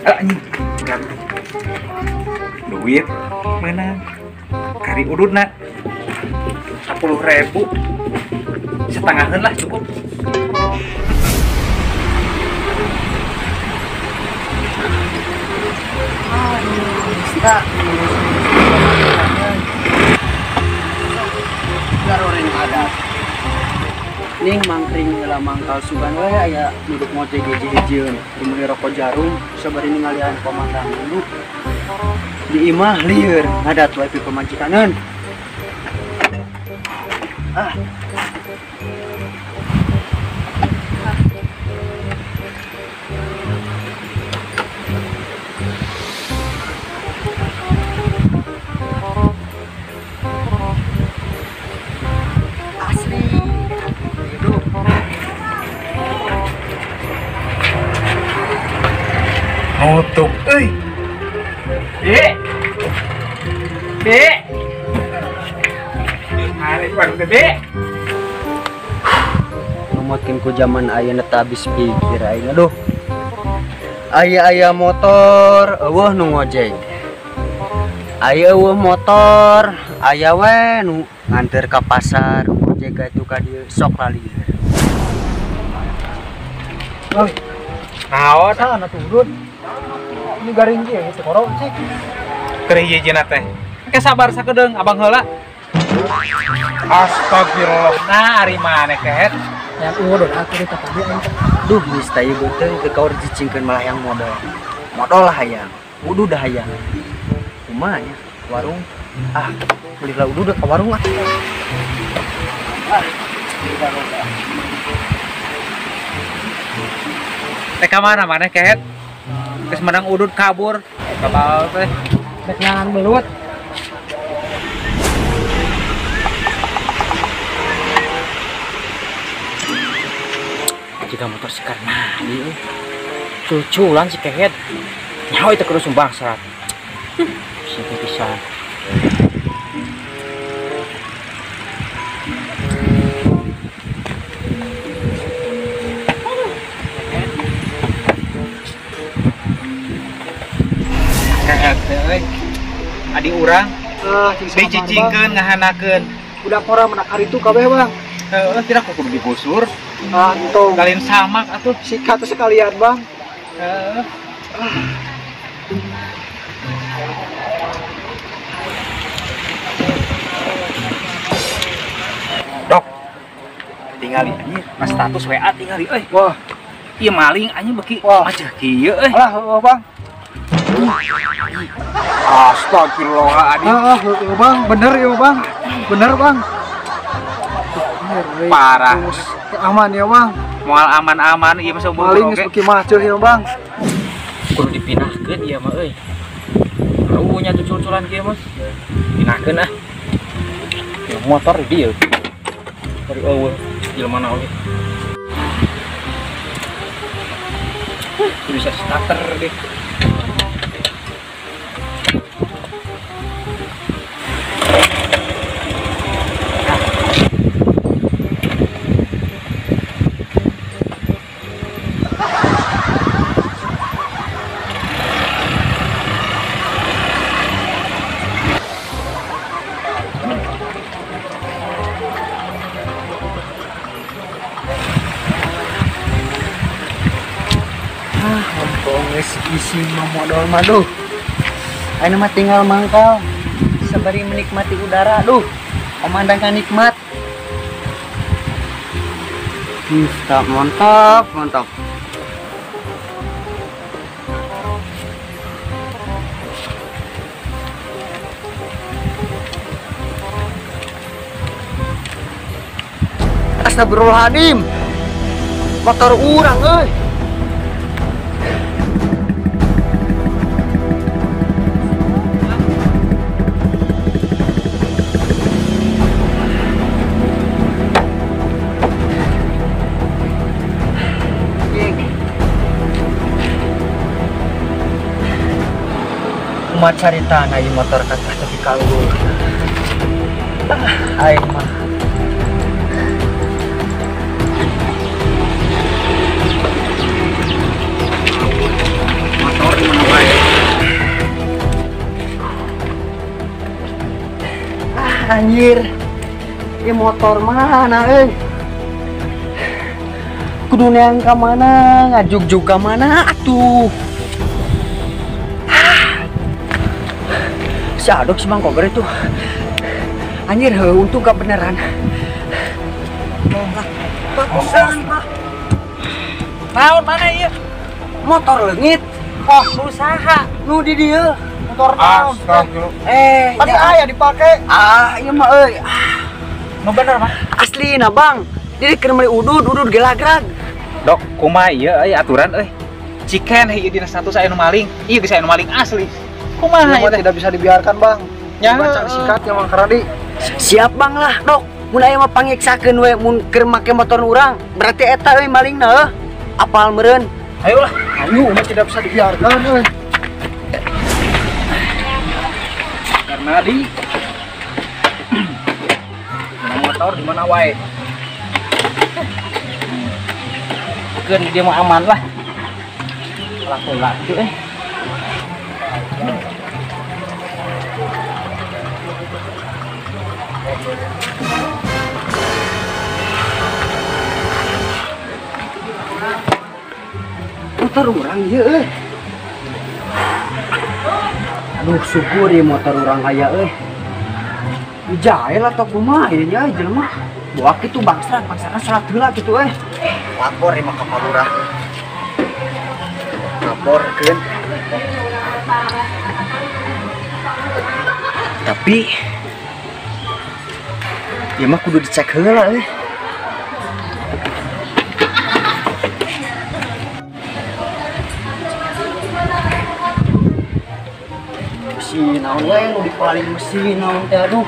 Anjing. Duit menang. Kari ududna 10.000. Setengahan lah cukup. Aduh, garoreng adat. Ning mangkring heula mangkal sugan we aya duduk ngojek hiji-hijieun, meuli rokok jarum sabari ningalian pemandangan dulu. Di imah lieur ngadat wae pi pamajikaneun. Ah. Nutup euy. Bi. Bi. Hari warung teh, Bi. Numutkeun ku jaman ayeuna teh habis pikir aing aduh. Aya-aya motor eueuh nu ngojek. Aya eueuh motor, aya we nu nganter ka pasar, ngojek ka itu ka dieu sok lalieur. Oi. Naon? Sana turun. Ini garing kieu geus korong cik. Keur hiji-hijina teh. Engke sabar sakedeung abang heula. Astagfirullah. Nah, ari maneh kehet. Yang udud atuh teh tadi aing teh. Duh, geus teh ieu beuteung teu kaur cicingkeun malah yang modal. Modal lah hayang. Udud dah hayang. Kumaha nya warung? Ah, beli lah udud ka warung ah. Ah, beli warung ah. Teh ka mana maneh kehet? Geus menang udud kabur. Kabal teh. Rek nyangan belut. Jika motor si Karnadi cuculan si kehet nyawa itu kudu sumbang syarat siapa bisa kehet teh adi urang dicicingkeun ngahanakeun udah pora menak hari itu kabeh bang. Heeh, tidak kudu digusur. Ah, entong. Kalian samak atuh sikat tuh sekalian, Bang. Heeh. Dok. Tingali anjir, mas status WA tingali euy. Wah, ieu maling anjing beuki maceh kieu euy. Alah, heueuh, Bang. Astagfirullahaladzim. Ah, heueuh, Bang, bener ya, Bang. Bener, Bang. Parah. Aman ya bang. Moal aman-aman ieu mah saumur maling geus beuki maceuh ya bang. Kudu dipindahkeun ieu mah euy. Runya tuh cul-culan kieu mah. Pindahkeun ah. Ya, motor di dieu. Dari eueuh jelema naon ieu. Bisa starter deh. Isi modal mah duh. Ayeuna mah tinggal mangkal sabari menikmati udara duh. Pemandangan nikmat. Mantap, mantap, mantap. Astagfirullahaladzim. Motor urang euy. Kumaha carita na ieu motor kata tapi kanggo. Ah, aing mah. Motor di mana? Anjir. Ieu motor mana euy? Kudu neang ka mana, ngajugjug ka mana atuh. Si Adok si Bang Kober itu. Anjir, heuh untung gak beneran. Pak, Pak. Naon mana ieu? Motor leungit. Oh, usaha nu di dieu. Motor naon? Tadi aya dipake. Ah, ieu mah euy. Nu bener mah. Aslina, Bang. Jadi keur meuli udud, udud gelagrag. Dok, kumaha ieu euy aturan euy? Ciken ieu dina status aya nu maling. Ieu geus aya nu maling asli. Kumaha ieu tidak bisa dibiarkan, Bang. Ya, baca sikatnya Bang Karadi. Siap, Bang lah, Dok. Mun aya mah pangiksakeun we mun keur make motor urang, berarti eta euy malingna heuh. Apal meureun. Ayolah. Ayo, mah tidak bisa dibiarkan euy. Karena di motor di mana wae. Keun dia mau aman lah. Laku-laku eh. Motor urang ieu euy. Aduh, syukur ieu motor urang aya euy. Jael atau kumaha ieu nya jelema. Bawa kitu bangsat, bangsatna salat heula kitu euy. Lapor ieu mah ka Lurah. Laporkeun. Tapi ieu mah kudu dicek heula euy. Mesin naon we nu dipaling mesin naon teh aduh.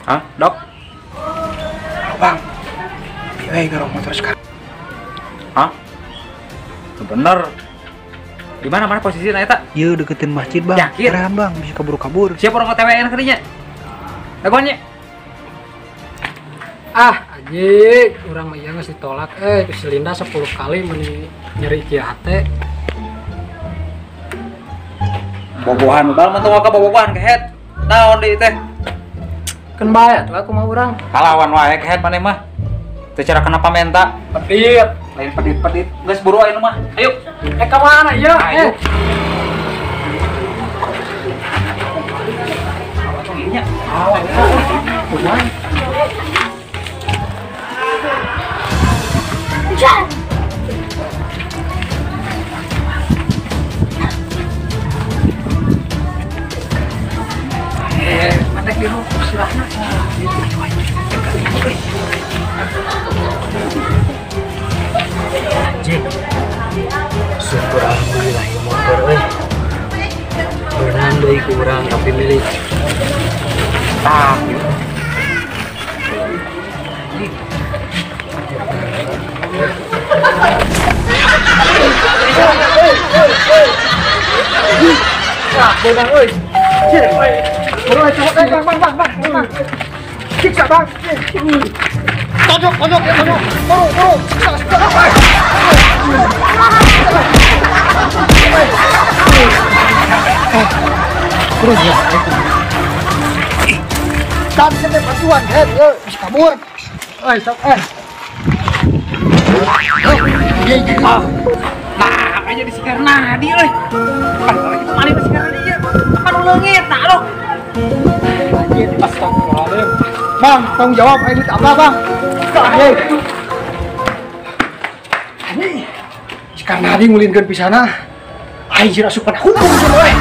Hah, Dok? Bang, piye ngarong motor sekarang? Hah? Bener. Di mana mana posisinya eta? Ieu deketin masjid, Bang. Yakin? Keren, Bang, bisa kabur-kabur. Siap orang OTW kadinya. Dagoan nya. Ah, anjing, urang mah ieu geus ditolak euy, si Linda 10 kali meuni nyeri kieu hate. Bobohan bal mah teu ka bobohan kehet. Naon deui teh? Keun bae atuh aku mah urang. Kalawan wae kehet maneh mah. Teu cara kenapa menta? Pedit, lain pedit-pedit. Geus buru ayeuna mah. Ayo. Ka mana ieu? Ayo. Anjing. Syukur alhamdulillah ya motor euy. Beunang deui ku urang tapi milik. Tah. Ah, beunang euy. Bang, bang, bang, bang. Siksa, Bang. Tonjok, tonjok, tonjok. Buru, buru. Siksa, siksa. Terus ya. Kami sampai bantuan, bisa kabur. Sok, Nah, aja di sikar nadi euy. Pan kalau gitu maling di sikar nadi ieu. Apa nu leungit nah lo. Anjir, astagfirullahaladzim. Bang, tanggung jawab ayo duit apa, Bang? Anjir. Anjir. Sikar nadi ngulinkeun pisana. Anjir asupan hukum euy.